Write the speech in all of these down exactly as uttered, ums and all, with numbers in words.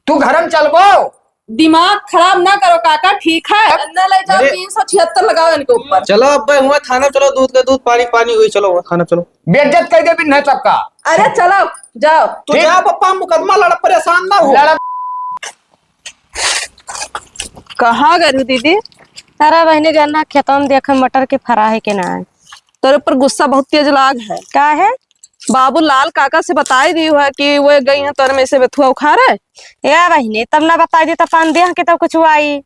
तू घर में चलबो? दिमाग खराब ना करो काका, ठीक है? अन्ना ले जाओ, अरे। तीन सौ छिहत्तर लगाओ इनके ऊपर। चलो अब हुआ थाना चलो, दूध का दूध, पानी पानी हुई, चलो हुआ थाना चलो। बेइज्जत कर दे बिन है सबका। अरे चलो, जाओ। तू ठीक। जा पप्पा, मुकदमा लड़, परेशान ना हो। लड़। कहाँ गई दीदी? अरे बहिनी, जाना खेतवा में देखे मटर के फरा है कि ना है। तोरे ऊपर गुस्सा बहुत तेज लाग है। का है? बाबू लाल काका से बताई दियो है कि वो गई है तोरे में से बेथुआ उखाड़े। ए बहिनी, तब ना बताई दी, तब पान देह के तब कुछ आई।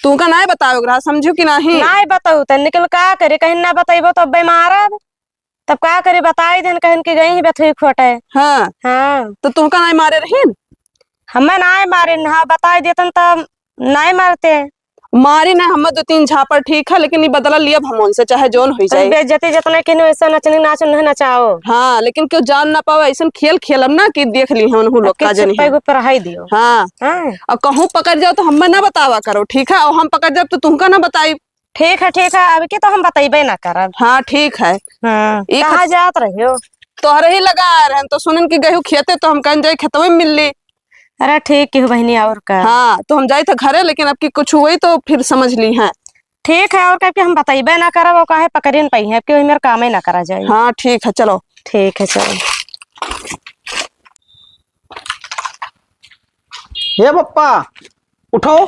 तू का नाय बतावे ओकरा, समझू कि नाही? नाय बताऊ, त निकल का करे, कहीं ना बतइबो तो अब्बे मारब। तब का करे, बताई देन, कहिन कि गई ही बेथुई खोटे। हाँ। हाँ। तो तू का नाय मारे रहीन? हमें नाय मारे, हाँ, बताई देतन तब नाय मारते। मारी ना, हमें दो तीन झापड़ ठीक है, लेकिन ये बदला लियब हम उनसे, चाहे जौन होई तब जाए। बेइज्जती जितना किन वैसा नचनी नाच उन्हें नचाओ। हाँ, लेकिन क्यों जान ना पावे, ऐसन खेल खेलब ना कि देख ली हम उन्हों लोग का जनी है। ऊपर रहाई दियो। हाँ। हाँ। और कहूँ पकड़ जाओ तो हमें ना बतावा करो, ठीक है? और हम पकड़ जाओ तो तुमका ना बताई। ठीक है, ठीक है, अब की तो हम बतइबे ना करब। हाँ, ठीक है। हाँ, ई कहाँ खत- जात रहे हो? तोहरे ही लगा आ रहे हैं, तो सुनन की गई खेते, तो हम कहन जाई खेतवे में मिल ली। अरे ठीक की हो बहिनी, और का? हाँ, तो हम जाई थे घरे, लेकिन अब की कुछ हुई तो फिर समझ ली हैं। ठीक है, और का, अब की हम बतइबे ना करब, और काहे पकड़िन पई है, अब की वही मेरे कामे ना करा जाए। हाँ, ठीक है, चलो। ठीक है, चलो। हे पप्पा, उठो।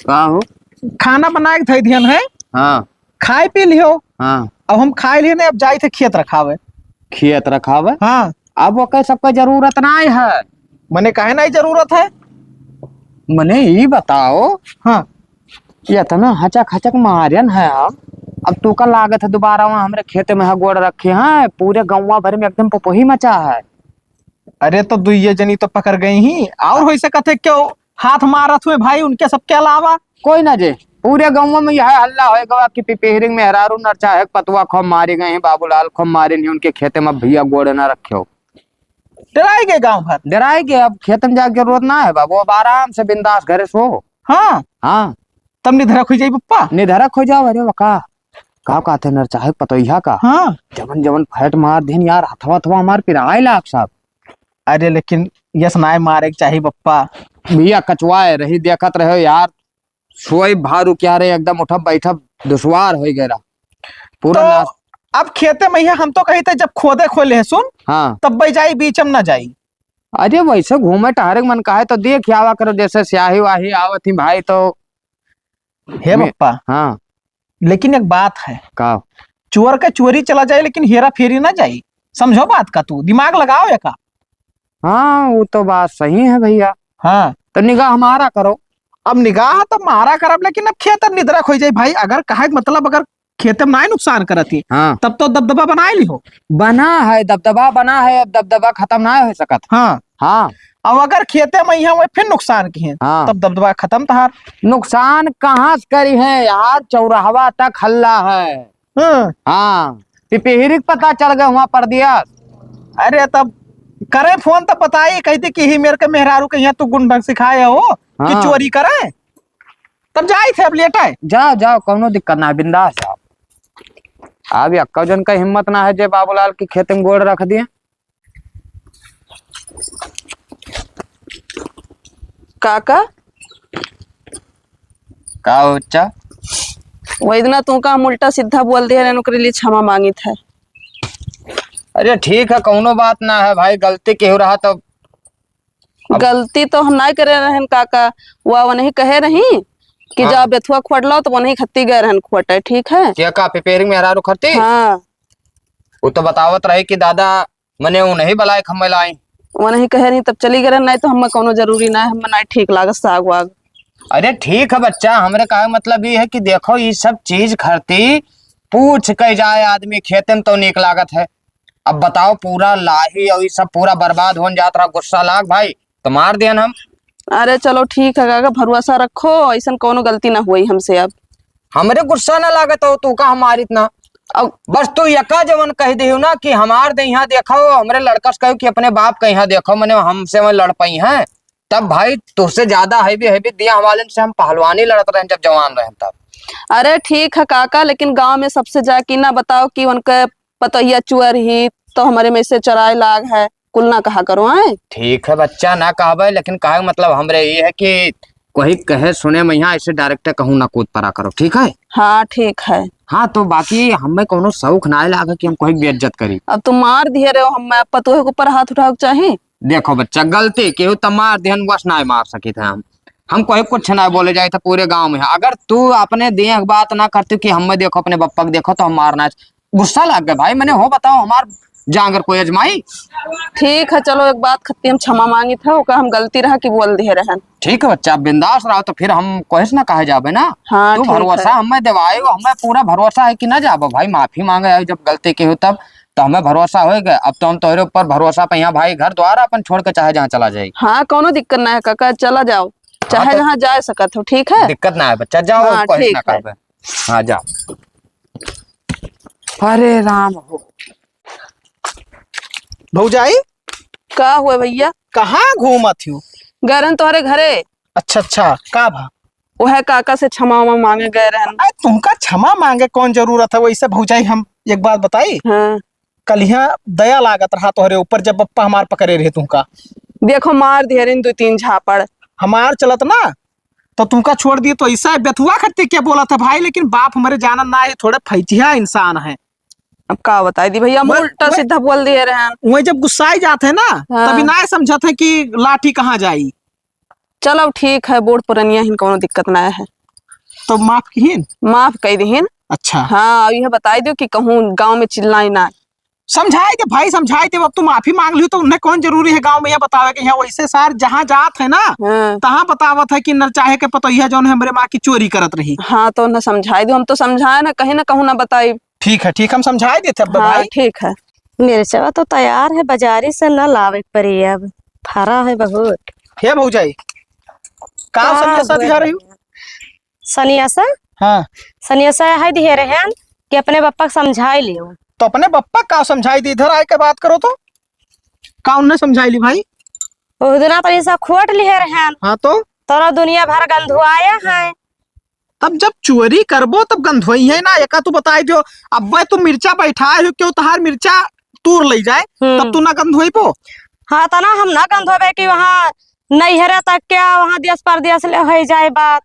का हो? खाना बनाए के धई दिहन है। हाँ। खाए पी लिहो। हाँ। अब हम खाए लिए नहीं, अब जाई थे खेत रखावे। खेत रखावे? हाँ। अब ओके सबके जरूरत नाय है। मने काहे नाय जरूरत है? मने ई बताओ। हाँ। ये इतना हचक हचक मारन है आप। अब तू का लागत है दोबारा वहाँ हमरे खेत में है गोड़ रखे हैं, पूरे गौवा भर में एकदम पपोही मचा है। अरे तो दुइये जनी तो पकड़ गई ही, और होई सकत है क्यों हाथ मारत हुए भाई उनके सबके अलावा? कोई ना जे, पूरे गाँव में यह हल्ला होए गवा कि पिपिहरिंग मेहरारू नरचाहे के पतवा खूब मारे गए हैं, बाबूलाल खूब मारे नहीं, उनके खेते में भैया गोड़ ना रखे हो। डराए गए गाँव भर। डराए गए, अब खेत में जाके जरूरत ना है बाबू, अब आराम से बिंदास घरे सो। हाँ। हाँ। तब निधरक हो जाई पप्पा। निधरक हो जाओ, अरे वका। का कहते नरचाहे के पतोहिया का? हाँ। जवन जवन फैट मार देन यार, हथवा हथवा हमार पिराए लाग साहब। अरे लेकिन यस नाय मारे के चाही बप्पा। भैया कचवाए रही, देखत रहे यार, सोई भारू क्या रे, एकदम उठब बैठब दुश्वार होई गए रहा। पूरा तो नाश। अब खेते में ही हम तो कही थे जब खोदे खोले है सुन, हाँ। तब भाई जाई बीच में ना जाई। अरे वैसे घूमे टहरे के मन काहे तो देख आवा करो, जैसे स्याही वाही आवत ही भाई तो। हे मैं बप्पा। हाँ। लेकिन एक बात है। का? चोर का चोरी चला जाए, लेकिन हेरा फेरी ना जाए। समझो बात का, तू दिमाग लगाओ या का? हाँ, वो तो बात सही है भैया। हाँ। तो निगाह मारा करो। अब निगाह तो मारा करब, लेकिन अब खेत अब निधरक हो जाए भाई। अगर कहे के मतलब अगर खेत में ना नुकसान करत ही, हाँ। तब तो दबदबा बनाए ली हो। बना है, दबदबा बना है, अब दबदबा खत्म ना हो सकत। हाँ। हाँ। अब अगर खेते में यहाँ हुए फिर नुकसान की है, हाँ। तब दबदबा खत्म तहार। नुकसान कहाँ से करी है यार, चौराहवा तक हल्ला है। हाँ। हाँ, पिपिहिरी के पता चल गए हुआ परदेस। अरे तब करे फोन तब बताई, कहती कि ही मेरे के मेहरारू के यहाँ तू गुंडन सिखाए हो कि हाँ। चोरी करे, तब जाई थे अब लेटाए। जाओ, जाओ, कौनो दिक्कत ना है, बिंदास जाओ। अब यक्का जन का हिम्मत ना है जे बाबूलाल के खेत में गोड़ रख दिए। काका? का हो बच्चा? वही दिना तू का हम उल्टा सीधा बोल दिया रहन, ओकरे लिए क्षमा मांगित है। अरे ठीक है, कौनो बात ना है भाई, गलती केहू रहा तो। अब गलती तो हम नाय करे रहन काका, वा वनही कहे रही कि हाँ। जा बेथुआ खोट लाओ, तो वनही खत्ती गए रहन खोटे, ठीक है? क्या का पिपेरिंग में हरारू खत्ती? हाँ। वो तो बतावत रही कि दादा मने उ नहीं बलाए खम्मे लाई। वो नहीं कहे नहीं तब चली गए, नहीं तो हमें कोनो जरूरी ना है, हमें नहीं ठीक लागत साग वाग। अरे ठीक है बच्चा, हमरे कहे मतलब ये है कि देखो ये सब चीज खरती पूछ के जाए आदमी खेते में तो नीक लागत है। अब बताओ पूरा लाही और ये सब पूरा बर्बाद होन जात रहा, गुस्सा लाग भाई तो मार दियन हम। अरे चलो ठीक है काका, भरोसा रखो, ऐसन कोनो गलती ना हुई हमसे अब। हमरे गुस्सा ना लागत हो, तू का हमारित ना। अब बस तू यका जवन कह दियो ना कि हमार दे यहाँ देखो, हमरे लड़का से कहो कि अपने बाप के यहाँ देखो, मने हमसे वहीं लड़ पाई हैं। तब भाई तुझसे ज्यादा हैवी हैवी दिया हमारे से हम पहलवानी लड़त रहे जब जवान रहे तब। अरे ठीक है काका, लेकिन गांव में सबसे जाके ना बताओ कि उनके पतोहिया चुअर ही तो हमरे में से चराए लाग है। कुल ना कहा करो, हैं? ठीक है बच्चा, ना कहबे, लेकिन कहे का मतलब हमरे ये है कि कोई कहे सुने में यहाँ ऐसे direct कहूँ ना कूद पड़ा करो, ठीक है? हाँ, ठीक है। हाँ, तो बाकी हमें कोनो शौक ना लागे कि हम कोई बेइज्जत करी। अब तुम मार दिए रहे हो, हमें पतोह के ऊपर हाथ उठावे के चाही? देखो बच्चा, गलती केहू त मार देहन, वस ना मार सकित है हम। हम कोई कुछ ना बोले जाए था पूरे गांव में। अगर तू अपने देह के बात ना करती कि हमें देखो, अपने बप्पा के देखो, तो हम मारना गुस्सा लग गए भाई, मैंने हो बताओ, हमार जांगर कोई अजमाई? ठीक है, चलो, एक बात खत्ती, हम क्षमा मांगी था, ओका हम गलती रहा कि बोल दिए रहन। ठीक है बच्चा, बिंदास रहो, तो फिर हम कोई से ना कहे जाबे ना। हाँ, तू ठीक भरोसा है। हमें दिवाए हो, हमें पूरा भरोसा है कि ना जाबो भाई, माफी मांगे आए जब गलती की हो तब, तो हमें भरोसा होएगा। अब तो हम तोहरे ऊपर भरोसा पे यहाँ भाई घर द्वार अपन छोड़ के चाहे जहाँ चला जाए। हाँ, कोनो दिक्कत ना है काका, चला जाओ, हाँ, चाहे तो जहाँ जा सकत हो, ठीक है? दिक्कत ना है बच्चा, जाओ, हाँ, कोई ठीक ना है। कहबे। हाँ, जाओ। अरे राम हो। भौजाई, का हुआ भैया? कहाँ घूमत हो? गए रहन तोहरे घरे। अच्छा, अच्छा, का भा? वो है काका से क्षमा उमा मांगे गए रहन। अरे, तुमका क्षमा मांगे कौन जरूरत है? वैसे भौजाई, हम एक बात बताई, हाँ। कलिया दया लागत रहा तोहरे ऊपर, जब बप्पा हमार पकड़े रहे तुमका। देखो, मार दिए रहन दो तीन झापड़। हमार चलत ना, तो तुमका छोड़ दिए, तो ऐसा बेथुआ खत्ती क्या बोला था भाई? लेकिन बाप हमारे जानन ना है, थोड़े फैचिया इंसान है। अब का बताई दी भैया, हम वह, उल्टा वह, सीधा बोल दिए रहन। वह जब गुस्साई जात है ना, हाँ। तभी ना समझत है कि लाठी कहाँ जाई। चलो ठीक है, बूढ़ पुरनिया हिन, कोनो दिक्कत ना है। तो माफ किहिन? माफ कई दिहिन। अच्छा। हाँ, अब यह बताई दियो कि कहूँ गाँव में चिल्लाई ना। समझाई दे भाई, समझाई दे। अब तू माफी मांग लियो तो उन्हें कौन जरूरी है गाँव में यह बतावे कि यहाँ वैसे सार जहाँ जात है ना, हाँ। तहाँ बतावत है कि नरचाहे के पतोहिया जौन है हमरे माँ की चोरी करत रही। हाँ, तो उन्हें समझाई दियो, हम तो समझाए ना, कहीं ना कहूँ ना बताई। ठीक है, ठीक, हम समझाए देते अब हाँ, भाई। ठीक है। मिर्चवा तो तैयार है, बाजारी से न लावे के पड़ी अब, फरा है बहुत। हे भौजाई, का का सनियासा दिहा रही हो? सनियासा? हाँ। सनियासा है दिहे रहन कि अपने बप्पा के समझाई लियो। तो अपने बप्पा का समझाई दी, इधर आए के बात करो तो। का उनने समझाई ली भाई? ओह दिना तो ये सब खोट लिहे रहन। हाँ तो? तोरा दुनिया भर गंधुआया है। तब जब चोरी करबो तब गंधोई है ना, एका तू बताई दियो। अब वह तू मिर्चा बैठाए हो, क्यों तहार मिर्चा तूर ले जाए, हम्म। तब तू ना गंधोई पो। हाँ, तना हम ना गंधोबे कि वहाँ नैहरे तक क्या, वहाँ देश परदेश ले होई जाए बात।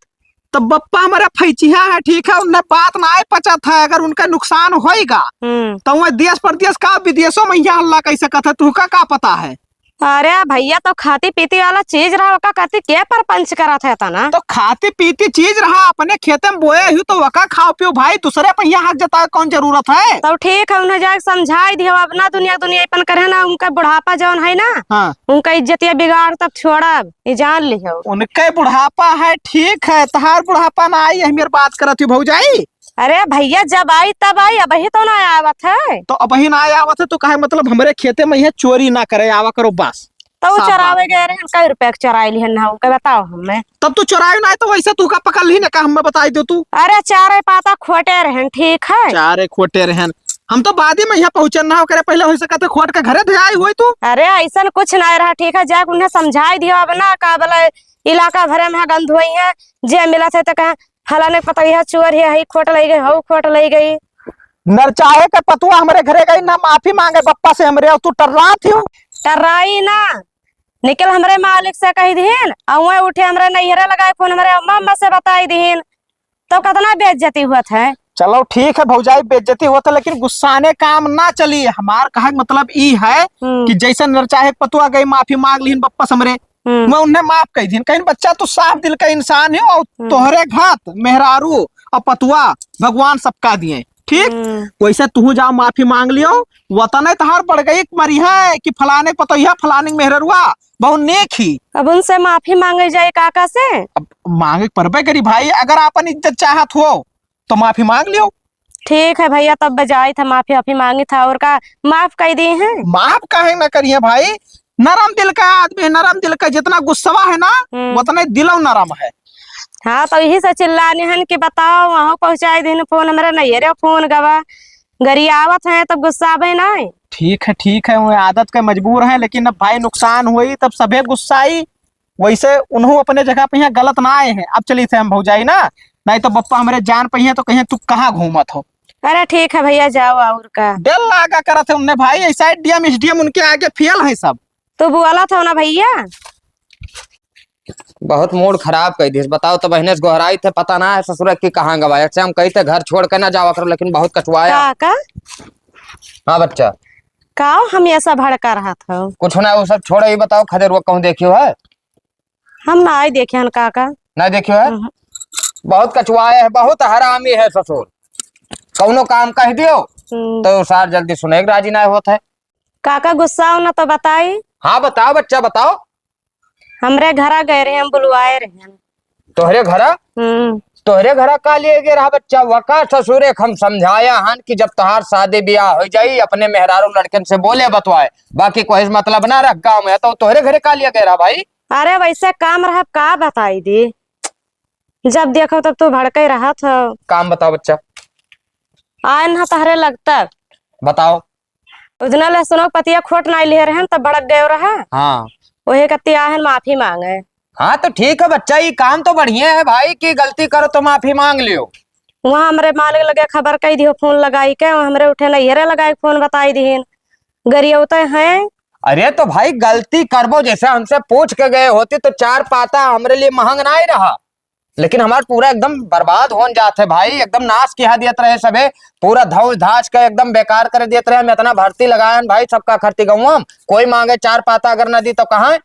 तब बप्पा हमारा फैचिहा है, ठीक है, उन्हें बात ना आए पचत है, अगर उनका नुकसान होएगा, हम्म। तो वह देश परदेश का, विदेशों में यहाँ हल्ला कैसे कहते, तुहका का पता है? अरे भैया, तो खाती पीती वाला चीज रहा, ओका खाती के परपंच करत है तना? तो खाती पीती चीज रहा, अपने खेते में बोए ही, तो ओका खाओ पियो भाई, दूसरे पे यहाँ हक जतावे कौन जरूरत है? तब ठीक है, उन्हें जाके समझाई दियो, अब ना दुनिया दुनिया अपन करे ना, उनका बुढ़ापा जौन है ना, हाँ। उनका इज्जतिया बिगाड़ तब छोड़ब, ये जान लियो। उनके बुढ़ापा है, ठीक है, तहार बुढ़ापा ना आई, यही मेरी बात करत ही भौजाई। अरे भैया, जब आई तब आई, अबही तो ना आवत है। तो अबही ना आवत है तो काहे, मतलब, हमरे खेते में यह चोरी ना करे, आवा करो बस। तो उ साफ बात। चरावे गए रहन, कई रुपया के चराई लिहन ना, उनके बताओ हमें। तब तू चोरायो ना, तो वैसे तू का पकड़ ली ना, का हमें बताई दो तू। अरे, चारे पाता खोटे रहन, ठीक है। चारे खोटे रहन, हम तो बादी में यहाँ पहुँचन ना, ओकरे पहले हो सकत है खोट के घरे धे आई होई तू। अरे, ऐसन कुछ ना रहा, ठीक है, जाके उन्हें समझाई दियो, अब ना का बोले, इलाका भरे में गंधोई है, जे मिलत है तो कहा, फलाने के पतोहिया चोर है, हई खोट लई गई, हऊ खोट लई गई। नरचाहे के पतुआ हमरे घरे गई ना माफी मांगे बप्पा से हमरे, और तू टर्रात हियो। टर्राई ना, निकल हमरे मालिक से कही दीन, और वह उठे हमरे नैहरे लगाए फोन हमरे अम्मा, अम्मा से बताई दीन, तो कितना बेइज्जती हुआ था। चलो ठीक है भौजाई, बेइज्जती हुआ था, लेकिन गुस्साने काम ना चली। हमार कहे के मतलब ई है हम्म। कि जैसे नरचाहे के पतुआ गई माफी मांग लीन बप्पा से हमरे, हम्म। मैं उन्हें माफ कही दीन। कहीं बच्चा तू साफ दिल का इंसान हो और हम्म। तोहरे घात मेहरारू और पतुआ भगवान सबका दिए, ठीक? हम्म। वैसे तू जाओ माफी मांग लियो, वतने तहार बढ़ गई मरी है कि फलाने पतोहिया फलाने मेहररुआ बहुत नेक ही। अब उनसे माफी मांगे जाए काका से? अब मांगे के परबे करी भाई, अगर आपन इज्जत चाहत हो तो माफी मांग लियो। ठीक है भैया, तब बजाई था माफी वाफी मांगी था और का माफ कर दी है? माफ काहे ना करिए भाई, नरम दिल का आदमी है, नरम दिल का, जितना गुस्सवा है ना हम्म। उतने दिलो नरम है। हाँ, तो यही से चिल्लाने हन कि बताओ, वहाँ पहुँचाई दिन फोन, हमरा नहीं रे फोन गवा, गरियावत है तब गुस्सा भी ना। ठीक है, ठीक है, वो आदत के मजबूर है, लेकिन अब भाई नुकसान हुई तब सभे गुस्साई। वैसे उन्हों अपने जगह पे यहाँ गलत ना आए हैं। अब चली थे हम भौजाई ना, नहीं तो बप्पा हमरे जान पे हैं तो कहें तू कहाँ घूमत हो। अरे ठीक है भइया, जाओ, और का। डर लागा करत है उन्हें भाई, ऐसा डीएम एसडीएम उनके आगे फेल है सब। तू बोला था ना भइया। बहुत मूड खराब कइ दिस। बताओ तो बहिने से गोहराइत है, पता ना है ससुर की कहाँ गवा। एक से हम कहित है घर छोड़ के ना जावा करो, लेकिन बहुत कचुआया। का, का? हाँ बच्चा। का हम ऐसा भड़का रहा था? कुछ ना, वो सब छोड़ो, ये बताओ खदेरुआ कहूँ देखियो है? हम ना आए देखे हन काका। ना देखियो है? हम्म। बहुत कचुआए है, बहुत हरामी है ससुर। कौनो काम कह दियो हम्म। तो सार जल्दी सुने के राजी ना होत है। काका गुस्सा हो ना तो बताई। हाँ बताओ बच्चा बताओ। हमरे घरा गए रहे, हम बुलवाए रहे। तोहरे घरा? हम्म। तोहरे घरा का लिए गए रहा बच्चा? वका ससुरे के हम समझाया हन कि जब तोहार शादी ब्याह हो जाई अपने मेहरारू लड़कन से बोले बतवाए, बाकी कोई से मतलब ना रख गाँव में, तो तोहरे घरे का लिए गए रहा भाई? अरे वैसे काम रहा, का बताई दी, जब देखो तब तू भड़के रहत हो। काम बताओ बच्चा। आए ना तहरे लगता। बताओ। उजना लहसुनो के पतिया खोट नाई लिहे रहन, तब भड़क गयो रहा। हाँ। ओहे कत्ती आहन माफी मांगे। हाँ, तो ठीक है बच्चा, ये काम तो बढ़िया है भाई कि गलती करो तो माफी मांग लियो। वहाँ हमरे मालिक लगे खबर कही दियो, फोन लगाई के, वहाँ हमरे उठे नैहरे लगाई के फोन बताई दिहिन। गरियौते हैं। अरे तो भाई गलती करबो, जैसे हमसे पूछ के गए होती तो चार पाता हमरे लिए महंग ना ही रहा। लेकिन हमार पूरा एकदम बर्बाद होन जात है भाई, एकदम नाश किहा दियत रहे सबे, पूरा धौंस धास के एकदम बेकार कर दियत रहे। हम इतना भर्ती लगायन भाई, सबका खर्ची गौवा, कोई मांगे चार पाता अगर न दी तो कहाँ?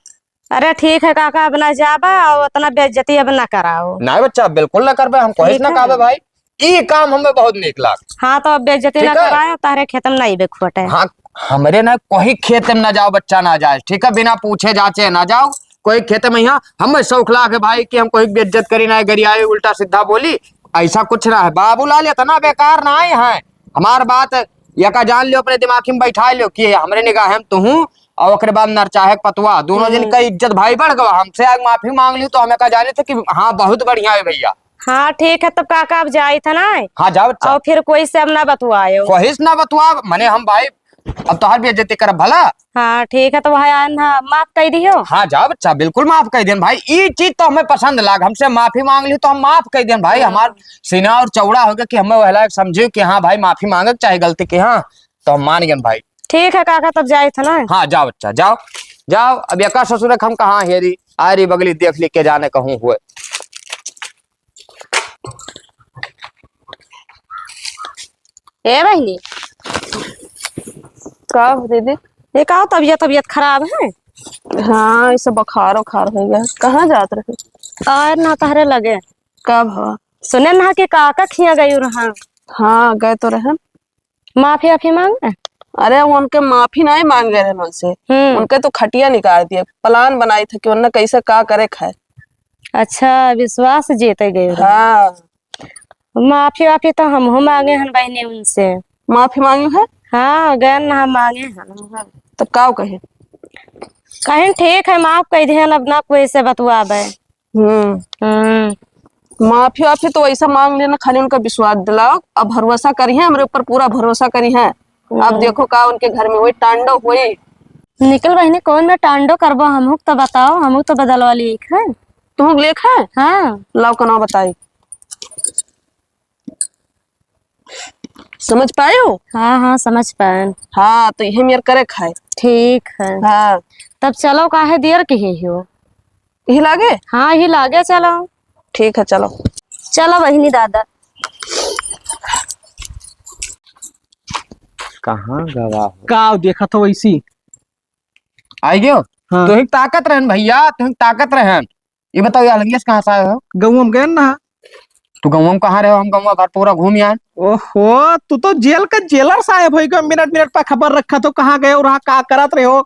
अरे ठीक है काका, अब ना जाबा और उतना बेइज्जती अब ना कराओ। ना बच्चा, बिल्कुल ना करबे, हम कोई ठीक ना है। कहबे भाई, ई काम हमें बहुत नीक लाग। हाँ, तो अब बेइज्जती ना ठीक है। कराओ, तारे खेत में नहीं बे खोटे। हाँ, हमरे ना कोई खेत में ना जाओ बच्चा, ना जाए, ठीक है, बिना पूछे जाचे ना जाओ। कोई खेत में यहाँ हमें शौक लाग है भाई कि हम कोई बेइज्जत करी ना, गरियाए, उल्टा सीधा बोली, ऐसा कुछ ना है। बाबूलाल इतना बेकार ना है, हमार बात यका जान लियो, अपने दिमाग में बैठा लियो कि हमरे निगाह में तू हूँ और ओकरे बाद नरचाहे के पतवा, दोनों जन हम्म। का इज्जत भाई बढ़ गवा। हमसे आग माफी मांग ली तो हमें का जाने थे कि हाँ बहुत बढ़िया है भैया। हाँ ठीक है, तब काका अब जाई था ना। हाँ जाओ बच्चा। और फिर कोई से अब ना बतुआयो। कोई से ना बतुआ, मने हम भाई अब तोहार बेइज्जती करब भला? हाँ, ठीक है, तो भाई, आ, ना, माफ कइ दियो। हाँ, जा बच्चा, बिल्कुल माफ कइ देन भाई। ई चीज तो हमें पसंद लाग, हमसे माफी मांग ली तो हम माफ कइ देन भाई। हाँ। हमार सीना और चौड़ा हो गया कि हमें वह लायक समझे कि हाँ भाई, माफी मांगे के चाहे गलती के, हाँ, तो हम मान गए भाई। ठीक है काका, तब जाए थे ना। हाँ, जाओ बच्चा, जाओ, जाओ। अब यका ससुर के हम कहाँ हेरी, आ रही बगली देख ली के जाने कहूँ हुए। ए बहिनी। का हो दीदी? ये का हो, तबियत, तबियत खराब है? हाँ, ऐसे बुखार उखार हो गया। कहाँ जात रहे? और ना तहरे लगे। कब हो? सुने ना कि काका खिया गई रहा। हाँ, गए तो रहे। माफी वाफी मांगे? अरे, वो उनके माफी नहीं मांगे रहे उनसे। हम्म। उनके तो खटिया निकाल दिए। प्लान बनाई थे कि उनने कैसे का करे खाए। अच्छा, विश्वास जीते गए रहे। हाँ। माफी वाफी तो हमहू मांगे हन बहिनी उनसे। माफी मांगे है? हाँ, गए ना हम मांगे हन। तब का कहे? कहीं ठीक है, माफ कइ दिहन, अब ना कोई से बतुआबे। हम्म। हम्म। माफी वाफी तो वैसा मांग लेना, खाली उनका विश्वास दिलाओ। अब भरोसा करी है हमरे ऊपर, पूरा भरोसा करी है। अब हम्म। देखो का उनके घर में होई, टांडो होई। निकल बहिनी, कौन में टांडो करबो, हमहू तो बताओ, हमहू तो बदलवा ली है। तुम लेख है? हाँ। लाओ कनवा बताई। समझ पायो? हाँ, हाँ, समझ पाए। हाँ, तो यही मेर करे खाए। ठीक है। हाँ। तब चलो, काहे देर के ही हो? यही लागे? हाँ, यही लागे, चलो। ठीक है, चलो। चलो बहिनी दादा। कहाँ गवा हो? का देखत हो वैसी? आई गयो? हाँ। तुही ताकत रहन भैया, तुही ताकत रहन। ये बताओ, ये अलगिया से कहाँ से आए हो? गौवा में गए ना। तू गौवा में कहाँ रहे हो? हम गौवा भर पूरा घूम आए। ओहो, तू तो जेल का जेलर साहब हो गए, मिनट मिनट पर खबर रखा तो कहाँ गए और वहाँ का करत रहे हो?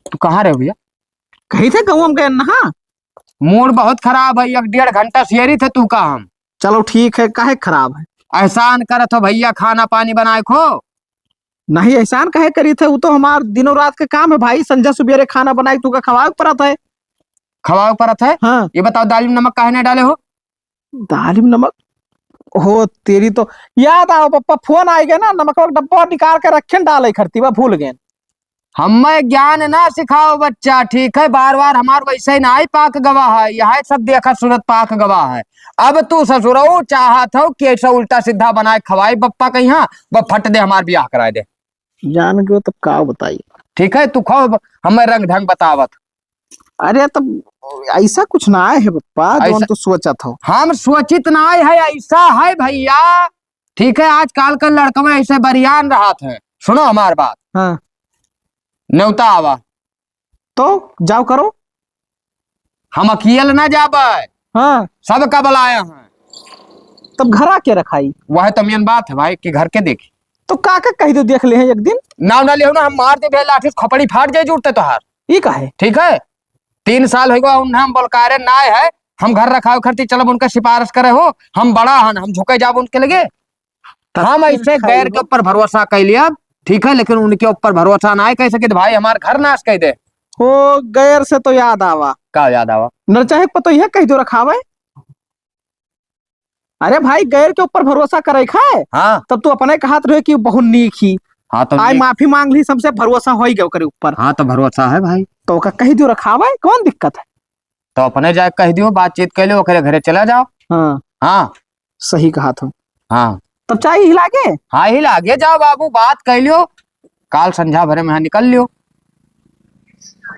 तू कहाँ रहे हो भैया? कहीं थे गौवा में गए ना। मूड बहुत खराब है, एक डेढ़ घंटा शेरी थे तू का हम। चलो ठीक है, काहे खराब है? एहसान करत हो भैया, खाना पानी बनाए खो। नहीं, एहसान काहे करी थे? वो तो हमार दिनों रात के काम है भाई, संझा सुबेरे खाना बनाए तू का खवाए के परत है। खवाए के परत है? हाँ। ये बताओ, दाल में नमक काहे नहीं डाले हो? दाल में नमक? हो तेरी तो, याद आओ पप्पा, फोन आए गए ना, नमक का डब्बा निकाल के रखे न डाले खरती बा, भूल गए। हमें ज्ञान ना सिखाओ बच्चा, ठीक है? बार बार हमार वैसे नाहीं पाक गवा है, यह सब देखत सुनत पाक गवा है। अब तू ससुरऊ चाहत हो कि ऐसा उल्टा सीधा बनाए खवाई बप्पा कहीं, हाँ, बस फट दे हमार ब्याह कराए दे। जान गयो तब का बताई। ठीक है, तू खाओ, हमें रंग ढंग बतावत। अरे तब ऐसा कुछ ना है बप्पा, जौन ऐसा तू सोचत हो। हम सोचित ना है, ऐसा है भैया। ठीक है, आजकल का लड़कवा ऐसे बरियान रहत है। सुनो हमार बात। हाँ। नेवता आवा। तो जाओ करो। हम अकेल ना जाबे। हाँ। सबका बुलाया है। तब घरा के रखाई? वह तो मेन बात है भाई कि घर के देखी। तो काका कह दो देख ले हैं एक दिन। नाव ना लियो ना, हम मार दे लाठी से खोपड़ी फाट जाए जुड़ते तोहार। ई काहे? ठीक है, तीन साल हो गया उन्हें हम बोलकारे ना है, हम घर रखावे खरती चलब उनका सिफारिश करे हो, हम बड़ा हन, हम झुके जाब उनके लगे। तब हम फिर ऐसे खाई गैर के हो। ऊपर भरोसा कर लिया, ठीक है, लेकिन उनके ऊपर भरोसा ना है, कह सके तो भाई हमार घर नाश कर दे। हो, गैर से तो याद आवा। का याद आवा? नरचाहे पतोहिया कह दो रखावे। अरे भाई, गैर के ऊपर भरोसा करे खाए, हाँ। तब तू अपने कहत रहे कि बहुत नीक ही। हाँ, तो आई नीक। माफी मांग ली, सबसे भरोसा हो ही गया ओकरे ऊपर। हाँ, तो भरोसा है भाई। तो ओका कह दियो रखावे, कौन दिक्कत है? तो अपने जाए कह दियो, बातचीत कर लो, ओकरे घरे चला जाओ। हाँ। हाँ। सही कहत हो। हाँ। तब चाय ही लागे? हाँ, ही लागे, जाओ बाबू, बात कर लियो, काल संझा भरे में यहाँ निकल लियो।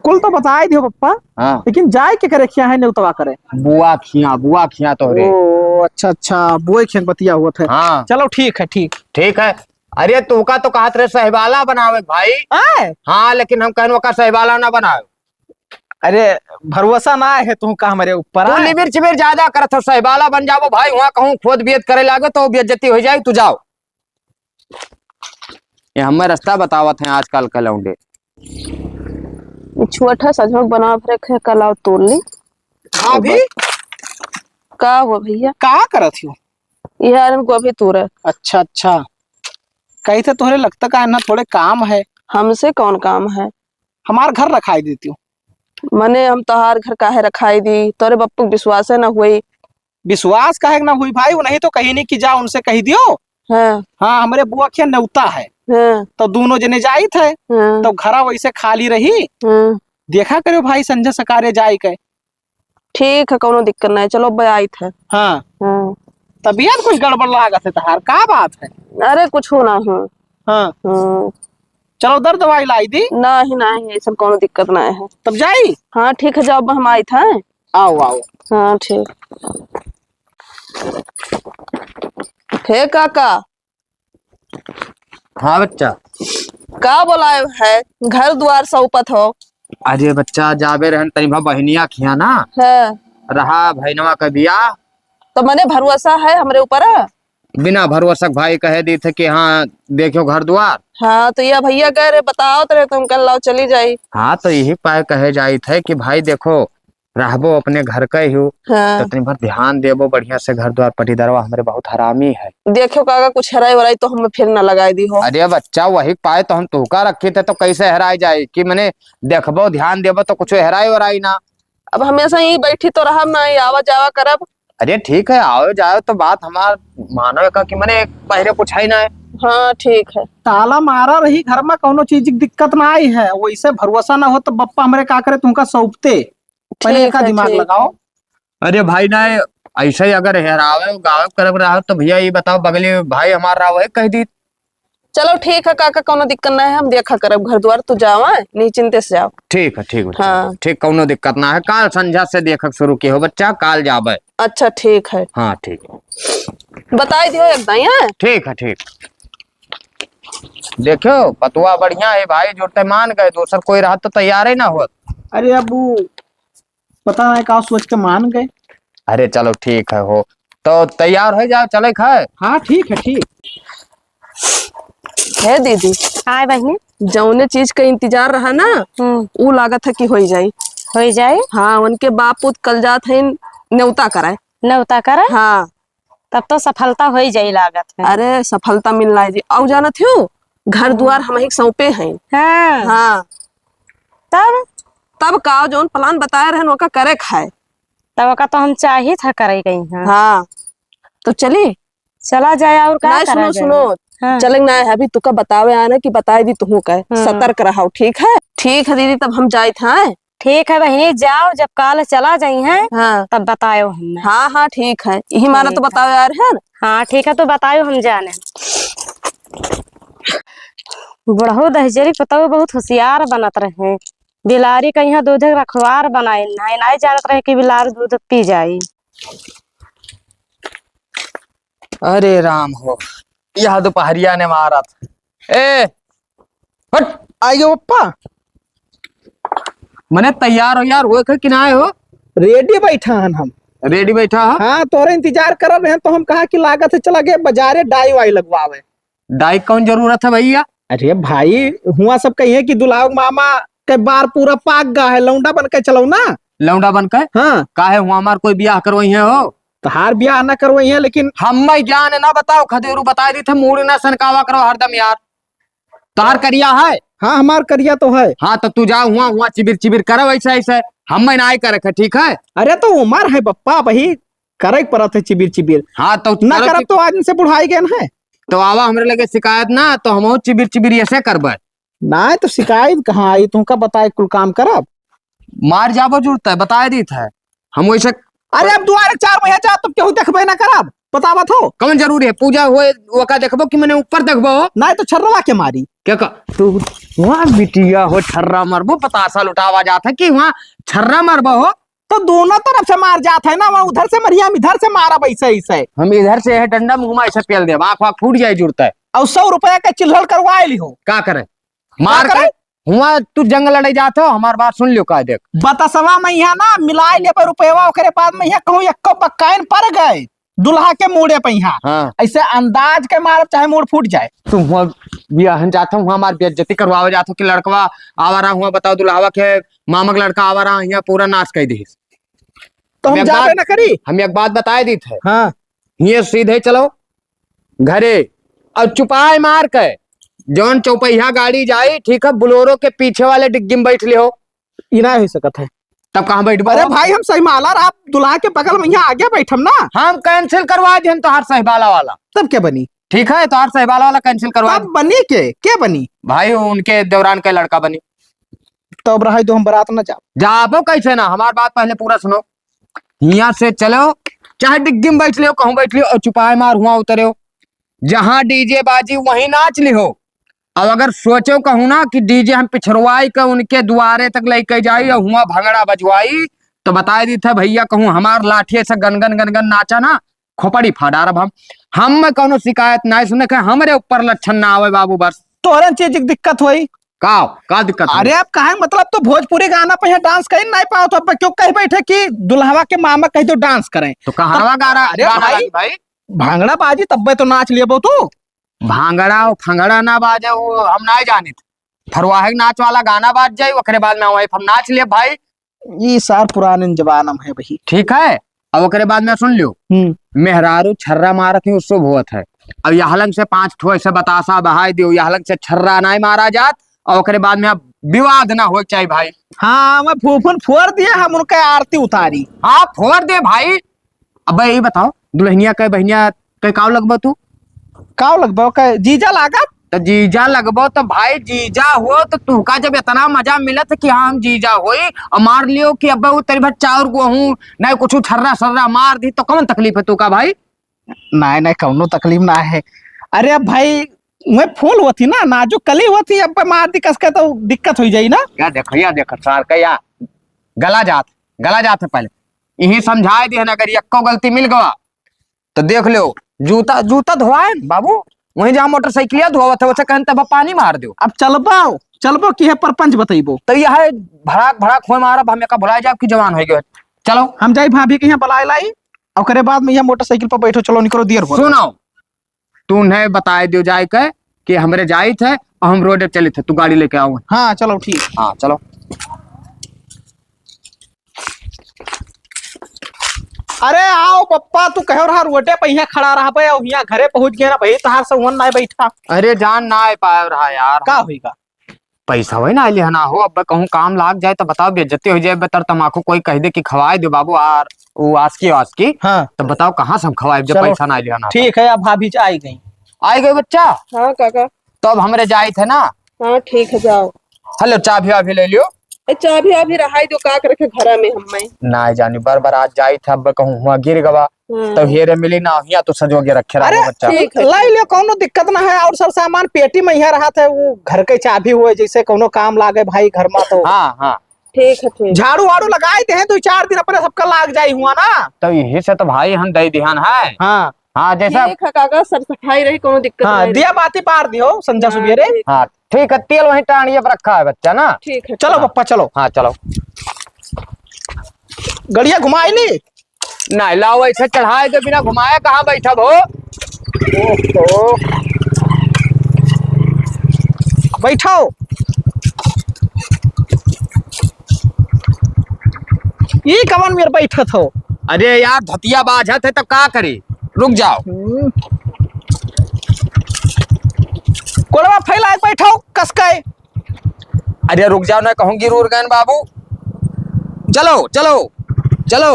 कुल तो बताए दियो पप्पा। हाँ। लेकिन जाए के करे खिया है नेउतवा करे? बुआ खिया, बुआ खिया तोहरे। ओ, अच्छा, अच्छा, बुआ खिया बतिया हुआ थे। हाँ। चलो ठीक है, ठीक। ठीक है। अरे तू का तो कहत रहे सहबाला बनावे भाई। आए? हाँ, लेकिन हम कहन ओका सहबाला ना बनावे। अरे भरोसा ना है तू का हमरे ऊपर तू आए? लिबिर चिबिर ज्यादा करत हो, सहबाला बन जाबो भाई, वहाँ कहूँ खोद बियत करे लागो तो बेइज्जती हो जाए, तू जाओ। ये हमें रास्ता बतावत हैं आजकल के लौंडे। ई छोटा सा झोंक बना भरे खे, कल आओ तोड़ ली। हाँ भी? का हुआ भैया? का करत हो? यार गोभी तोड़े। अच्छा, अच्छा। कही थे तोहरे लगता का है ना, थोड़े काम है। हमसे कौन काम है? हमार घर रखाई देती हो। मने हम तोहार घर काहे रखाई दी? तोरे बप्पू के विश्वास है ना हुई। विश्वास काहे के ना हुई भाई? वो नहीं तो कही नहीं कि जा उनसे कही दियो। हाँ। हाँ, हमरे बुआ के नेवता है। हाँ। तो दोनों जने जाइत है। हाँ। तो घरा वैसे खाली रही। हाँ। देखा करो भाई, संझा सकारे जाए के। ठीक है, कौनो दिक्कत नहीं, चलो अब आइत है। हाँ। हाँ। तबीयत कुछ गड़बड़ लागत है तहार, का बात है? अरे कुछ हो ना हो। हाँ। हम्म। चलो उधर दवाई लाई दी। नहीं, नहीं, ऐसा कौनो दिक्कत नहीं है। तब जाई? हाँ, ठीक है, जाओ, अब हम आइत है। आओ, आओ। हाँ, ठीक। हे काका। हाँ बच्चा। का बोलाए है, घर द्वार सौपत हो? अरे बच्चा, जाबे रहन तनी भा बहिनिया खिया ना। हाँ। रहा भैनवा का बियाह। तो मने भरोसा है हमरे ऊपर? बिना भरोसा के भाई कहे दी थे कि हाँ, देखो घर द्वार। हाँ, तो ये भैया कह रहे, बताओ तो रहे, तुम कल लाओ चली जाई। हाँ, तो यही पाए कहे जाई थे कि भाई देखो, रहबो अपने घर के ही हो, हाँ। तो तनी भर ध्यान देबो बढ़िया से, घर द्वार पटीदरवा हमरे बहुत हरामी है। देखो काका, कुछ हेराई वेराई तो हमें फिर ना लगाई दी हो। अरे बच्चा, वही पाए तो हम तोहका रखी थे, तो कैसे हेराई जाए कि मने देखबो, ध्यान देबो तो कुछ हेराई वेराई ना। अब हमेशा यहीं बैठी तो रहब ना, यहीं आवा जावा करब। अरे ठीक है, आओ जाओ तो बात हमार मानो का कि मने पहले पूछाई ना है। हाँ, ठीक है। ताला मारा रही घर में, कौनो चीज की दिक्कत ना आई है, वैसे भरोसा ना हो तो बप्पा हमरे का करे, तुमका सौंपते। पहले ठीक एका है, दिमाग ठीक लगाओ। है। अरे भाई ना, ऐसे ही अगर हेरावे गावे करब रहा तो भैया ये बताओ, बगली भाई हमार रहा वही कह दी। चलो ठीक है काका, कौनो दिक्कत ना है, हम देखा करब घर द्वार, तू जावा, निश्चिंते से जाओ। ठीक है, ठीक है, हाँ। ठीक, कौनो दिक्कत ना है, काल संझा से देखक शुरू की हो बच्चा, काल जाबे। अच्छा ठीक है। हाँ ठीक। बताई दियो एक दाई, हैं? ठीक है, ठीक। देखो पतुआ बढ़िया है भाई, जुड़ते मान गए, दोसर कोई रहत तो तैयार ही ना होत। अरे अब उ पता नहीं का सोच के मान गए। अरे चलो ठीक है हो, तो तैयार हो जाओ, चले खाए। हाँ ठीक है, ठीक। हे दीदी। हाँ बहिनी। जौने चीज का इंतजार रहा ना, हम्म। उ लागत है कि होई जाई। होई जाई? हाँ, उनके बाप पूत कल जात है नेवता कराए। नेवता कराए? हाँ। तब तो सफलता होई जाई लागत है। अरे सफलता मिलना है जी। औ जानत हो, घर दुआर हमही के सौंपे हैं। हाँ। हाँ। तब? तब का जौन plan बताए रहन ओका करे खाए। तब ओका तो हम चाहित है करे गई हैं। हाँ। तो चली? चला जाए और का नहीं, करा सुनो, जाए? सुनो, हाँ। चलेंगे ना है, अभी तुका बतावे आना कि बताए दी तुहूँ का, हाँ। सतर्क रहो, ठीक है? ठीक है दीदी, तब हम जाइत हैं। ठीक है बहिनी, जाओ, जब काल चला जाई हैं, हाँ। तब बतायो हमें। हाँ, हाँ, ठीक है, यही माना तो ठीक है। बताओ यार, है ना? हाँ, ठीक है, तो बतायो, हम जाने। बुढ़ऊ दहिजरी पतऊ बहुत होशियार बनत रहे। बिलारी का यहाँ दूध रखवार बनाए, नाई, नाई जानत रहे कि बिलार दूध पी जाई। अरे राम हो, यह दोपहरिया ने मारत। ए, हट, आइयो पप्पा। मने तैयार हो यार, हो कि ना हो? रेडी बैठा हन हम। रेडी बैठा ह? हाँ, तोरे इंतजार कर रहे हैं, तो हम कहा कि लागत है चला गए बाजारे डाई वाई लगवावे। डाई कौन जरूरत है भैया? अरे भाई, हुआ सब कहिए कि दुल्हा मामा के बार पूरा पाक गा है, लौंडा बन के चलो ना। लौंडा बन के? हाँ। काहे हुआ हमार कोई ब्याह करवाई है हो? तहार ब्याह ना करवाई है, लेकिन हम मैं ज्ञान ना बताओ, खदेरू बताए दी थे, मूड ना सनकावा करो हरदम यार। तहार करिया है? हाँ, हमार करिया तो है। हाँ, तो तू जा हुआ, हुआ चिबिर चिबिर करे वैसे ऐसे, हम मैं ना आए करे, ठीक है? अरे तो उमर है बप्पा, वही करे के परत है चिबिर चिबिर। हाँ, तो ना करो करब कि तो आज से बुढ़ाई गए है। तो आवा हमरे लगे शिकायत ना, तो हम चिबिर चिबिर ऐसे करबे। ना तो शिकायत कहाँ आई, तुमका बताए कुल काम करब। मार जाबो जुड़ता है, बताए दी था हम वैसे। अरे अब दुआरे चार महीना जा, तुम केहू देखबे ना करब, बतावत हो। कौन जरूरी है पूजा होए, ओका देखबो कि मने ऊपर देखबो? ना तो छर्रवा के मारी। क्या का? तू वहाँ बिटिया हो छर्रा मरबो, बतासा लुटावा जात है कि वहाँ छर्रा मरबो हो? तो दोनों तरफ से मार जात है ना, वहाँ उधर से मरिया, हम इधर से मारब ऐसे, ऐसे। हम इधर से है डंडा मुँह में ऐसे पेल देब, आँख वाँख फूट जाए जुड़ता है। और सौ रुपया का चिल्हल करवा ली हो। का करे? मार का करे? के हुआ तू जंग लड़े जात हो, हमार बात सुन लियो, का देख। बतसवा में यहाँ ना मिलाए लेबे रुपयवा, ओकरे बाद में यहाँ कहूँ एक्को बक्काइन पड़ गए, दुल्हा के मूड़े पे यहाँ। हाँ। ऐसे अंदाज के मारब, चाहे मूड़ फूट जाए। तू हुआ बियाहन जात हो, हुआ हमार बेइज्जती करवावे जात हो कि लड़कवा आवा रहा हुआ, बताओ दुल्हावा के मामा के लड़का आवा रहा, यहाँ पूरा नाश कर दी। तो हम हम एक जाबे बात, ना करी। हम एक बात बताए दी थे। हाँ। ये सीधे चलो घरे और चुपाए मार के जौन चौपहिया गाड़ी जाई, ठीक है, बोलेरो के पीछे वाले डिग्गी में बैठ लियो। ई ना हो सकत है। तब कहाँ बैठबो? अरे भाई, हम सहीमाला रहा दुल्हा के बगल में, यहाँ आगे बैठम ना। हम cancel करवा दिहन तोहार सहीबाला वाला। तब क्या बनी? ठीक है, तोहार सहीबाला वाला cancel करवा तब दे। बनी के, के बनी? भाई, उनके देवरान के लड़का बनी। तब रहा दो, हम बारात ना जाब। जाबो कैसे ना, हमार बात पहले पूरा सुनो। हियाँ से चलो, चाहे डिग्गी में बैठ लियो, कहूँ बैठ लियो और चुपाए मार हुआ उतरे हो। जहाँ DJ बाजी वहीं नाच लिहो। अब अगर सोचो कहूँ ना कि DJ हम पिछड़वाई के उनके दुआरे तक लेके जाई और हुआ भंगड़ा बजवाई, तो बताए दी था भैया, कहूँ हमार लाठी ऐसा गनगन गनगन नाचा ना, खोपड़ी फाड़ डारब हम। हम में कौनो शिकायत ना सुने के, हमरे ऊपर लक्षण ना आवे बाबू बस। तोहरे चीज की दिक्कत होई। का, का दिक्कत होई? अरे अब काहे मतलब, तो भोजपुरी गाना पे यहाँ dance कर नहीं पाओ, तो अब क्यों कह बैठे कि दुल्हवा के मामा कह दो dance करें? तो कहरवा तो गाना, अरे गाना भाई, लागी भाई। भांगड़ा बाजी तब्बे तो नाच लेबो तू। भांगड़ा और फंगड़ा ना बाजे, वो हम ना जानित। फरवाहे नाच वाला गाना बाज जाई, ओकरे बाद में वही हम नाच लेब भाई। ई सार पुराने जमाना में है भाई। ठीक है, अब ओकरे बाद में सुन लियो। हम्म। मेहरारू छर्रा मारत ही, शुभ होत है। अब यहलन से पाँच ठो ऐसे बतासा बहाई दियो, यहलन से छर्रा नाई मारा जात, और ओकरे बाद में अब विवाद ना होए के चाही भाई। हाँ, मैं फूफुन फोड़ दिए, हम उनके आरती उतारी। हाँ, फोड़ दे भाई। अब ये बताओ, दुल्हनिया के बहिनिया के काव लगबो तू? काव लगबो? के जीजा लागब? तो जीजा लगबो तो भाई, जीजा हो तो तुहका जब इतना मजा मिलत कि हाँ हम जीजा होई, और मार लियो कि अब वो तेरी भर चाउर गेहूं नहीं कुछ छर्रा सर्रा मार दी तो कौन तकलीफ है तू का भाई? नहीं, नहीं, कौनो तकलीफ ना है। अरे अब भाई, वह फूल होती ना, नाजुक कली होती, अब मार दी कस के तो दिक्कत हो जाई ना। या देखो, या देखो, सार का या गला जात, गला जात है पहले। यही समझाए दिए ना, अगर यक्को गलती मिल गवा तो देख लो, जूता, जूता धोआए न बाबू, वहीं जहाँ मोटरसाइकिलिया धोवत है, वैसे कहन तब पानी मार दो। अब चलबो, चलबो कि है परपंच बतैबो? तो यह है भड़ाक, भड़ाक होए मारब, हम एका भुलाए जाब कि जवान हो गए। चलो। हम जाई भाभी के यहाँ बुलाए लाई, ओकरे बाद में यह मोटरसाइकिल पर बैठो, चलो निकलो, देर हो। सुनो, तू उन्हें बताए दियो जाए के कि हमरे जाइत है और हम रोड चलित है, तू गाड़ी लेके आओ। हाँ, चलो, ठीक। हाँ, चलो। अरे आओ पप्पा, तू कहो रहा रोडे पे यहाँ खड़ा रहा बे, और यहाँ घरे पहुँच गया ना भाई, तहार से हुन ना बैठा। अरे जान ना आ पाए रहा यार। का होइगा? पैसा वही ना लिया ना हो, अब कहूँ काम लाग जाए तो बताओ, बेइज्जती हो जाए, बेतर तमाकू कोई कह दे कि खवाए दे बाबू आर, वो आसकी आसकी। हाँ। तो बताओ कहाँ से हम खवाए जब चलो, पैसा ना लिया ना। ठीक है, अब भाभी आई गई। आइ गयो बच्चा? हाँ काका। तो अब हमरे जाइत है ना। हाँ ठीक है, जाओ। हेलो, चाभी वाभी ले लियो। ए, चाभी अभी रहाई दो, का करे के घरा में हम्मे। ना जानी, बार बार आज जाइत है, अब कहूँ हुआ गिर गवा। हाँ। तो हेरे मिली ना, हिया तो सजो के रखे रहो अरे, बच्चा। ठीक है, लाई ठीक। लियो, कौनो दिक्कत ना है। और सब सामान पेटी में यहाँ रहत है, वो घर के चाभी हुए, जैसे कौनो काम लागे भाई घर में तो। हाँ, हाँ। ठीक है, ठीक। झाड़ू वाड़ू लगाए दे हैं, दो चार दिन अपने सबका लाग जाई हुआ ना। तो यही से तो भाई हम दे दिहन है। हाँ। हाँ, जैसा ठीक है काका, सर सफाई रही, कोनो दिक्कत हाँ, नहीं। दिया बाती पार दियो संझा हाँ, सुबेरे। ठीक। हाँ, ठीक है, तेल वहीं टांडिया पर रखा है बच्चा ना। ठीक है, चलो ठीक। पप्पा, चलो। हाँ, चलो। गड़िया घुमाई ली? नहीं, लाओ, ऐसे चढ़ाए के बिना घुमाए कहाँ बैठब हो? ओहो। बैठाओ। ई कवन मेर बैठत हो? अरे यार, धतिया बाझत है, तब का करी? रुक जाओ। हम्म। कोड़वा फैला के बैठाओ, कस के। अरे रुक जाओ ना, कहूँ गिर उर गए बाबू। चलो, चलो, चलो।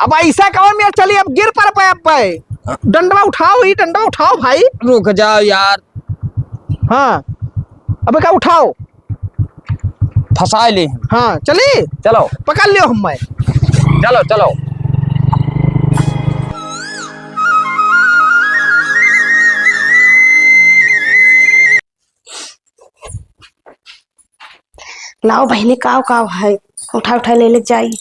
अब ऐसा कवन मेर चली, अब गिर पर पे, अब पे। डंडवा उठाओ, ई डंडवा उठाओ भाई। रुक जाओ यार। हाँ, अब का उठाओ। फंसाए ले। हाँ, चली? चलो। पकड़ लियो हम्मे। चलो, चलो। लाओ बहिनी, काव काव है, उठा उठा ले ले जाई।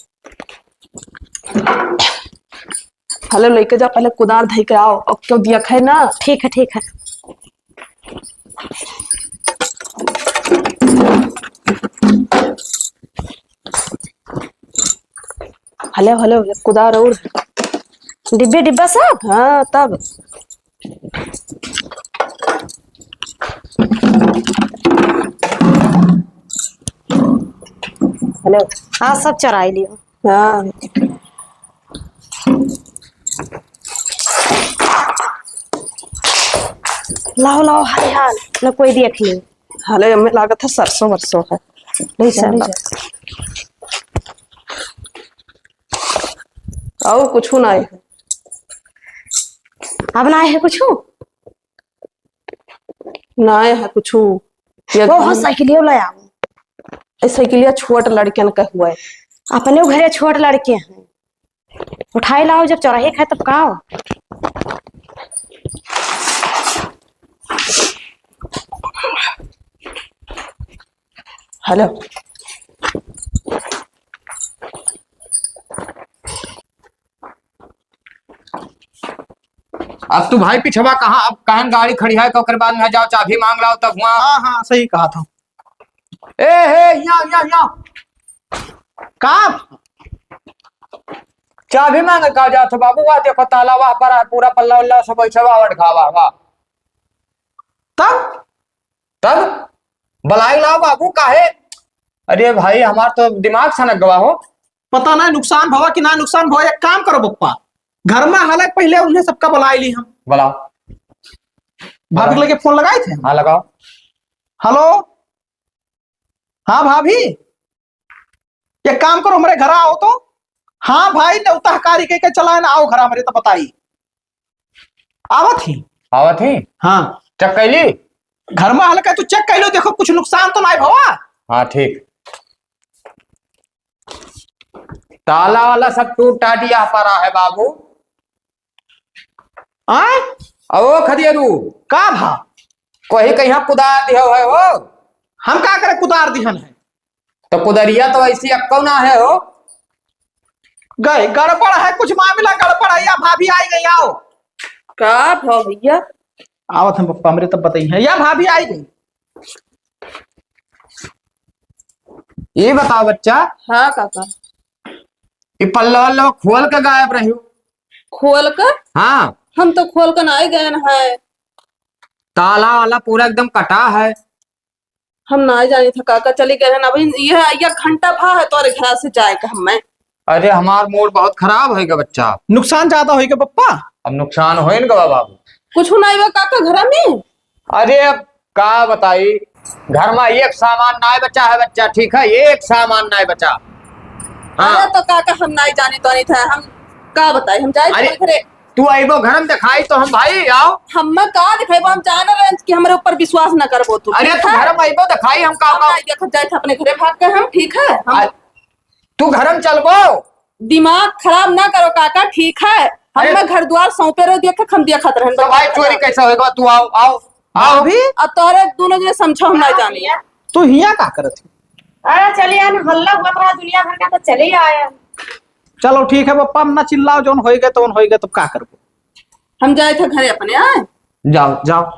हेलो, लेके जा, पहले कुदार धई के आओ। और क्यों दिया है ना? ठीक है, ठीक है। हेलो, हेलो, ये कुदार और डिब्बे, डिब्बा सब? हाँ, तब। हेलो। हाँ, सब चराई लियो। हाँ। लाओ, लाओ, हाय हाल, न कोई देख ले। हाले, हमें लागत है सरसों वरसों है। ले जा, ले जा। और कुछ ना है। अब ना है कुछ? ना है कुछ। ये वो हो साइकिलियो ले आओ। ए, साइकिलिया छोट लड़कन का हुआ है। अपने घरे छोट लड़के हैं। उठाई लाओ, जब चौराहे खाए तब का हो? हेलो। अब तू भाई पिछवा कहाँ, अब कहन गाड़ी खड़ी है, तो ओकर बाद में जाओ चाबी मांग लाओ तब हुआ। हाँ, हाँ, सही कहा था। ए, हे, यहाँ, यहाँ, यहाँ। का? चाबी मांगे का जात हो बाबू? वाह, देखो ताला वाह पर है, पूरा पल्ला उल्ला सब ऐसे वाह, वाह, वाह। तब? तब? बलाई लाओ बाबू, काहे? अरे भाई, हमार तो दिमाग सनक गवा हो। पता ना नुकसान भवा कि ना नुकसान भवा, एक काम करो बप्पा, घर में हालत पहले उन्हें सबका बुलाई ली हम। बुलाओ। भाभी बुलाओ। लगे फोन लगाए थे। हाँ, लगाओ। हेलो, हाँ भाभी, एक काम करो, हमरे घर आओ तो। हाँ भाई, नेवता हकारी के, के चला है ना, आओ घर हमरे तो बताई। आवत ही। आवत ही? हाँ। चेक कैली? घर में हल्का तू चेक कैलो, देखो कुछ नुकसान तो नहीं भवा। हाँ, ठीक। ताला वाला सब टूट टाट यहाँ पड़ा है बाबू। आय? अबो खदियरू। का भा? कोई कहीं कुदार दिहो है हो? हम का करे कुदार दिहन है? तो कुदरिया तो ऐसी अक्कौ ना है हो। गए, गड़बड़ है, कुछ मामला गड़बड़ है, या भाभी आई गई, आओ। का भा भैया? आवत हम पप्पा हमरे तब बताई है, या भाभी आई गई। ये बताओ बच्चा। हाँ काका। ये पल्ला वल्ला खोल के गायब रही हो? खोल के? हाँ। हम तो खोल के नहीं गए हैं। ताला वाला पूरा एकदम कटा है। हम ना जानी था काका, चली गए हैं। अभी यह एक घंटा भा है तोरे घर से जाए के हमें। अरे हमार मूड बहुत खराब होइगा बच्चा। नुकसान ज्यादा होइगा पप्पा। अब नुकसान होइन गवा बाबू। कुछ नहीं बा काका घर में। अरे अब का बताई, घर में एक सामान नाय बचा है बच्चा, ठीक है, एक सामान नाय बचा। हाँ। अरे तो काका हम नाय जानी तो नहीं था, हम का बताई, हम जाए अरे, घरे। तू अइबो घर में देखाई तो हम भाई आओ। हम का दिखाइबो, हम जान रहे हैं कि हमरे ऊपर विश्वास न करबो तू, अरे ठीक तू है? घर में अइबो देखाई हम का हम का नहीं देखत जाए थे अपने घरे भाग के हम, ठीक है? हम आ, तू घर में चलबो। दिमाग खराब ना करो काका, ठीक है? हम अरे मैं घर द्वार सौंपे रहो, देखत हम देखत रहन तो भाई चोरी कैसे होएगा? तू आओ, आओ, आओ। अभी अब तोरे दोनों जने समझो हम नहीं जानी। तू हिया का करत है? अरे चलिए यार, हल्ला हुआ था दुनिया भर का, तो चले आए। चलो ठीक है पप्पा, हम ना चिल्लाओ, जौन होई गए तौन होई गए, तब का करबो? हम जाए थे घरे अपने, आए। जाओ, जाओ,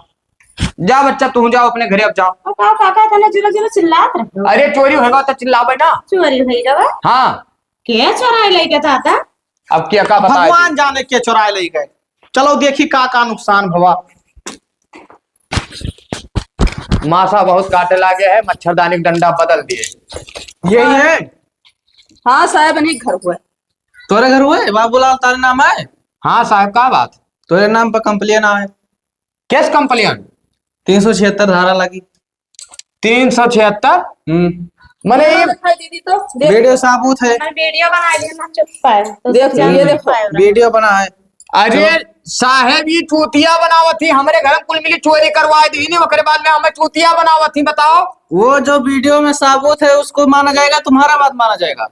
जाओ बच्चा, तू जाओ अपने घरे, अब जाओ। अब का काका इतना जोर जोर चिल्लात रहे हो? अरे चोरी होगा तो चिल्लाबे ना। चोरी होई गवा? हाँ। के चोराए लई गए दादा? अब क्या का बताए? भगवान जाने के चोराए लई गए। चलो देखी का का नुकसान भवा। मासा बहुत काटे लागे है, मच्छरदानी के डंडा बदल दिए। यही है? हाँ साहब, इन्हीं घर हुआ है। तोरे घर हुआ है? बाबूलाल तारे नाम है? हाँ साहब, का बात? तोरे नाम पर complain आए। किस complain? तीन सौ छिहत्तर धारा लगी। तीन सौ छिहत्तर? हम्म। मने ये दिखाई दीदी तो देख। वीडियो साबूत है। हमर वीडियो बना लिया ना, चुप पाए। तो देख, सब ये जान देखो। पाए। वीडियो बना है। अरे चलो। साहेब, ये चूतिया बनावत ही, हमरे घर में कुल मिली चोरी करवा दी, नहीं, ओकरे बाद में हमें चूतिया बनावत ही, बताओ। वो जो वीडियो में साबूत है, उसको माना जाएगा, तुम्हारा बात माना जाएगा।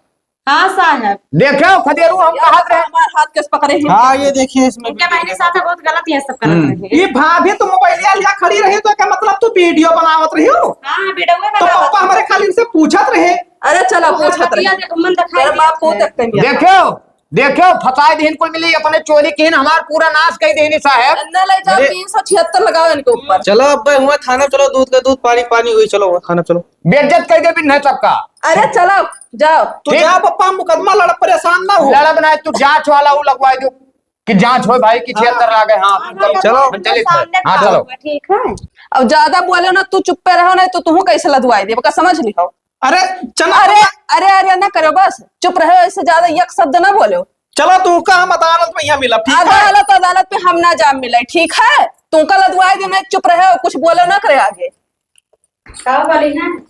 हाँ साहब। देखो खदेरू, हम ये कहत रहे। हमार हाथ कैसे पकड़े हैं? हाँ, ये देखिए, इसमें इनके वीडियो बहनी देखो। साथ बहुत गलत ये सब करत हम्म। रहे हैं। ये भाभी तो मोबाइल लिया खड़ी रही, तो क्या मतलब तू वीडियो बनावत रही हो? हाँ, वीडियो में तो बनावत पप्पा हमारे खाली इनसे पूछत रहे। अरे चलो, वो पूछत रहे। हटिया के घूमन दिखाई तेरे बाप को देत है। तक कहीं देखो, देखो, फंसाए दीन कुल मिली, अपने चोरी कीन, हमार पूरा नाश कई देनी साहब। अंदर ले जाओ, अरे। तीन सौ छिहत्तर लगाओ इनके ऊपर। चलो अब हुआ थाना, चलो दूध का दूध, पानी पानी हुई, चलो थाना चलो। बेइज्जत कर दे बिन है सबका। अरे चलो, जाओ। तू ठीक। जा पप्पा, मुकदमा लड़, परेशान ना हो। लड़ब ना, तू जांच वाला वो लगवा दो कि जांच हो भाई कि हाँ। छिहत्तर आ गए। हाँ, हाँ, चलो, हाँ, चलो, हम चले थे। सामने हाँ, खड़ा चलो। हुआ, ठीक है। अब ज्यादा बोले ना, तू चुप्पे रहो, नहीं तो तू कैसे लदवाई दे, बका समझ लिहो। अरे, चना अरे, अरे, अरे, ना करो बस, चुप रहो, इससे ज्यादा एक शब्द ना बोलो। चलो, तू का हम अदालत में यहाँ मिलब, ठीक है? अदालत, अदालत पे हम ना जाम मिले, ठीक है? तू का लदवाई दे, मैं चुप रहो, कुछ बोलो ना करे आगे। का बोली ना?